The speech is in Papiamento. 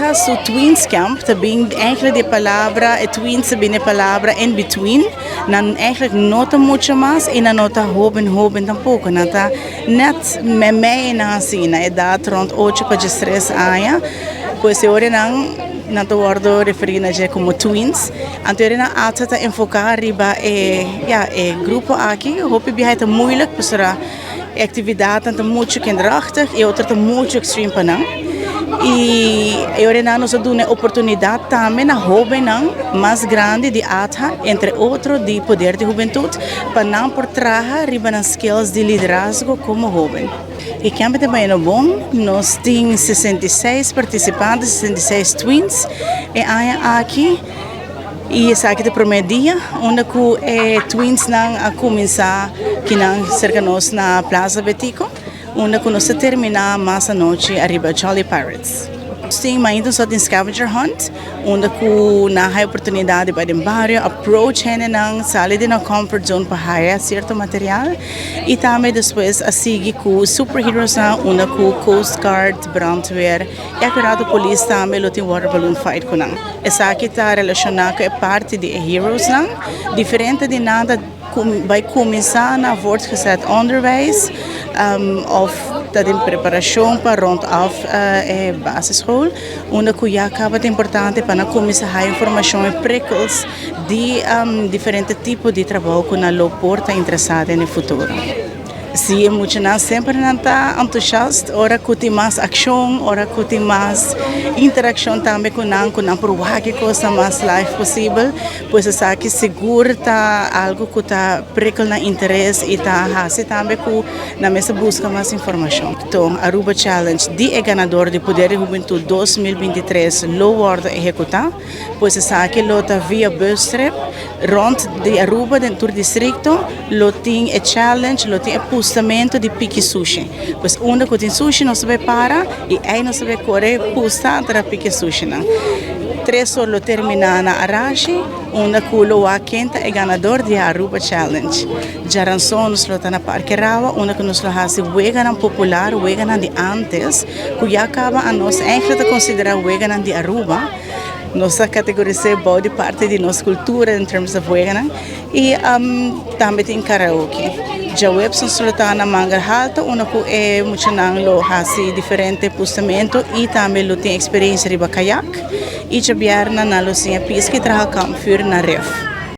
ATHA su Tweens Camp ta bin eigenlijk di palabra, e tweens ta bin di palabra in between. Nan eigenlijk no ta mucho mas y nan no ta hoben hoben tampoco. Nan ta net meimei nan asina, edad rond ocho pa diestres aña. Pues e ora nan nan ta wordo referi na dje como tweens. Anto e ora nan ATHA ta enfoca riba e, ya, e grupo aki. Hopi biaha e ta moeilijk pasobra E actividadnan ta mucho kinderachtig y otro ta mucho extreme pa nan. Y e ora nan nos a duna e oportunidad tambe na hobennan mas grandi di ATHA, entre otro di Poder di Hubentud, pa nan por traha riba nan skills di liderazgo como hoben. E camp ta bayendo bon, nos tin 66 participante, 66 tweens e aña aki. Y esaki ta prome dia unda cu e tweensnan a cuminsa kinan cerca nos na Plaza Betico, unda cu nos ta termina mas anochi ariba Jolly Pirates. Nos tin mainta nos tin scavenger hunt, unda cu nan haya oportunidad di bay den bario, approach hendenan, sali di nan comfort zone pa haya cierto material y tambe despues a sigui cu superheroesnan unda cu Coast Guard, Brandweer y acurado polis tambe lo tin water balloon fight cu nan. Esaki ta relashoná ku e parti di e heroesnan. Diferente di nan ta bai kuminsá na voortgezet onderwijs òf ta den preparashon pa rond af e basisschool, unda ku ya kaba ta importante pa nan kuminsá haya informashon e prikkels di diferente tipo di trabou ku nan lo por ta interesá den e futuro. Sí, e muchanan semper nan ta entusiast ora ku tin mas akshon, ora ku tin mas interakshon tambe ku nan, ku nan por wak e kosnan mas live posibel. Pues esaki sigur ta algu ku ta prikkel nan interes i ta hasi tambe ku nan mester buska mas informashon. To Aruba Challenge di e ganador di Poder di Hubentud 2023 lo wòrdu ehekutá. Pues esaki lo ta via bus trip rond di Aruba den tur districto lo tin e challenge, lo tin e pustamento di piki sushi. Pues unda cu tin sushi nos ta bay para y ey nos ta bay core pusta anto na piki sushinan. Tres or lo termina na Arashi unda cu lo wak ken ta e ganador di e Aruba Challenge. Djaranson nos lo ta na Parke Rawa unda cu nos lo haci weganan popular, weganan di antes cu ya caba anos eigenlijk ta considera weganan di Aruba. Nos ta categoris'é bou di parti di nos cultura in terms of weganan y tambe tin karaoke. Djaweps nos lo ta na Mangel Halto unda cu e muchanan lo haci diferente pustamento y tambe lo tin experiencia riba kayak y djabièrnè nan lo siña pisca y traha kampvuur na ref.